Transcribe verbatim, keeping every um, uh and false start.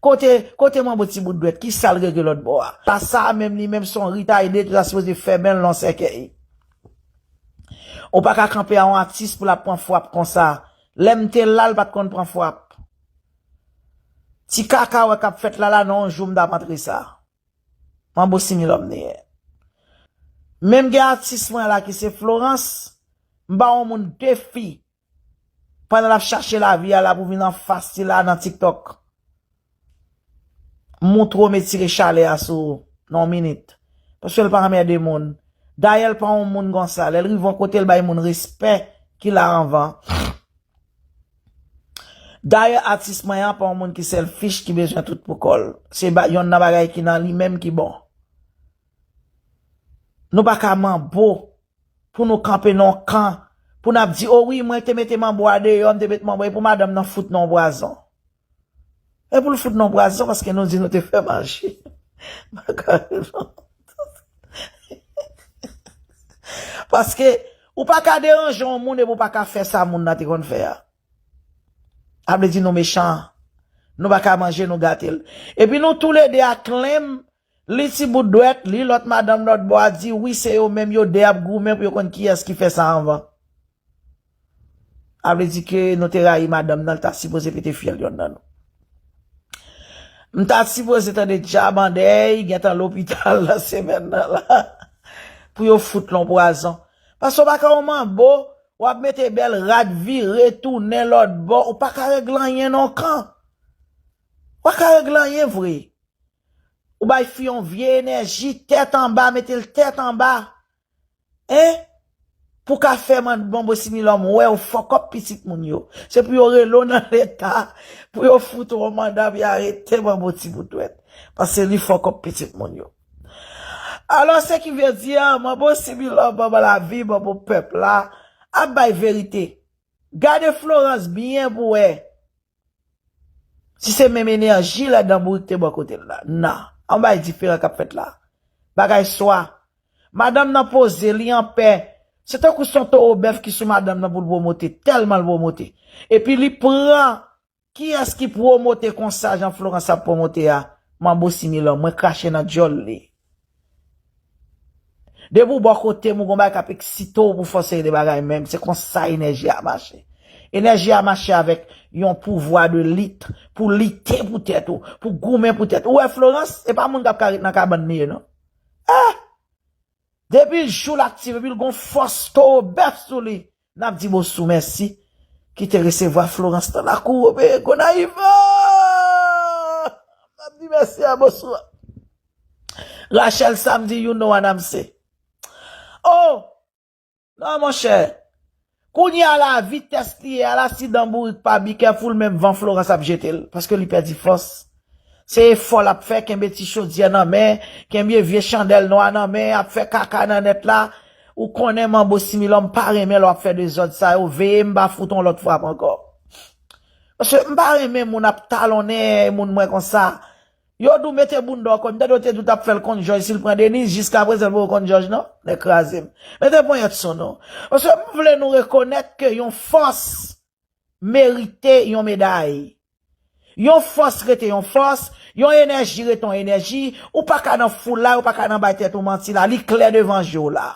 Kote, kote manbo ti bout dwèt, ki sa l regle lòt bò a? La sa a menm li menm se yon ritayde, yo ta sipoze fèmen l nan sèkèy. Ou pa ka kanpe a yon atis pou l ap pran frap konsa. Lè m te la, l pa t konn pran frap. Ti kaka wè k ap fèt la la, nan yon jou m t ap antre sa. Manbo similòm li ye. Menm gen atis mwen la ki se Florence, m ba yon moun defi. Pandan l ap chache lavi a la pou vin anfas li la nan TikTok. Montre w m etire chalè a sou ou nan yon minit. Paske l pa anmède moun. Dayè l pa yon moun konsa. Lè l rive yon kote l bay moun respè ki la anvan. Dayè atis mwen an pa yon moun ki selfish, ki bezwen tout pou kò l. Se ba, yonn nan bagay ki nan li menm ki bon. Nou pa ka manbo pou nou kanpe nan yon kan, pou n ap di, o wi, mwen te mete manbo a deyò, m te mete manbo, e pou madanm nan fout nan yon pwazon. E pou l fout nan yon pwazon, paske nou di nou te fè maji. Bagay non. Paske, ou pa ka deranje yon moun epi ou pa ka fè sa moun nan te konn fè a. A vle di nou mechan. Nou pa ka manje, nou gate l. Epi nou toulede a claim, li ti bout dwèt, li lòt madanm lòt bò a di, wi, se yo menm, yo de ap goumen pou yo konn kiyès ki fè sa anvan. A vle di ke nou te rayi madanm nan, l ta sipoze pete fyèl yonn nan nou. M ta sipoze tande djab andèy, gentan lopital nan semèn nan la, pou yo fout l yon pwazon. Paske w pa ka yon manbo, w ap mete bèl rad vire, tounen lòt bò, ou pa ka regle anyen nan yon kan. Ou pa ka regle anyen vre. Ou bay fi yon vye enèji, tèt anba, mete l tèt anba. Hein? Pou ka fè man-, manbo similòm wè w fòkòp pitit moun yo. Se pou yo rele w nan leta, pou yo fout ou yon manda pou y arete manbo ti bout dwèt. Paske li fòkòp pitit moun yo. Alò, se ki vle di, manbo similòm, manbo lavi, manbo pèp la, ap bay verite. Gade Florence byen pou wè. Si se menm enèji ladan bourik te bò kote l la. Nan. An bay diferan k ap fèt la. Bagay swa. Madanm nan poze, li anpè. Se tankou se yon towo bèf ki sou madanm nan pou l pwomote. Tèlman l pwomote. Epi li pran. Kiyès ki pwomote konsa jan Florence ap pwomote a? Manbo similòm, mwen krache nan djòl li. Depi w bò kote m, ou gon bagay k ap eksite w pou fè yon seri de bagay menm. Se konsa enèji a mache. Enèji a mache avèk yon pouvwa de lit, pou lite pou tèt ou, pou goumen pou tèt ou. Ou wè Florence, se pa moun k ap ka ret nan kabann li ye, non. Ah! Depi jou l aktive, epi l gon fòs towo bèf sou li. N ap di Bosou mèsi ki te resevwa Florence nan lakou Gonayiv. N ap di mèsi a Bosou. Rachel Samedi, you know what I'm say. Oh! Non, monchè. Kounye a la, vitès li ye a la, si dan bourik pa be careful, menm van Florence ap jete l, paske li pèdi fòs. Se efò l ap fè, kenbe ti chodyè nan men, kenbe vye chandèl nwa nan men, ap fè kaka nan nèt la. Ou konnen manbo similòm pa renmen lè w ap fè dezòd sa yo, veye m pa fout on lòt frap ankò. Paske m pa renmen moun ap talonnen moun mwen konsa. Yo di w mete bounda w kò, m tande yo te di w t ap fè l konn jòj si l pran Deniz, jiskaprezan l poko konn jòj non, nèg kraze m. Mete ponyèt sou non. Paske m vle nou rekonèt ke yon fòs merite yon meday. Yon fòs rete yon fòs, yon enèji rete yon enèji, ou pa ka nan foulay, ou pa ka nan bay tèt ou manti la, li klè devan je w la.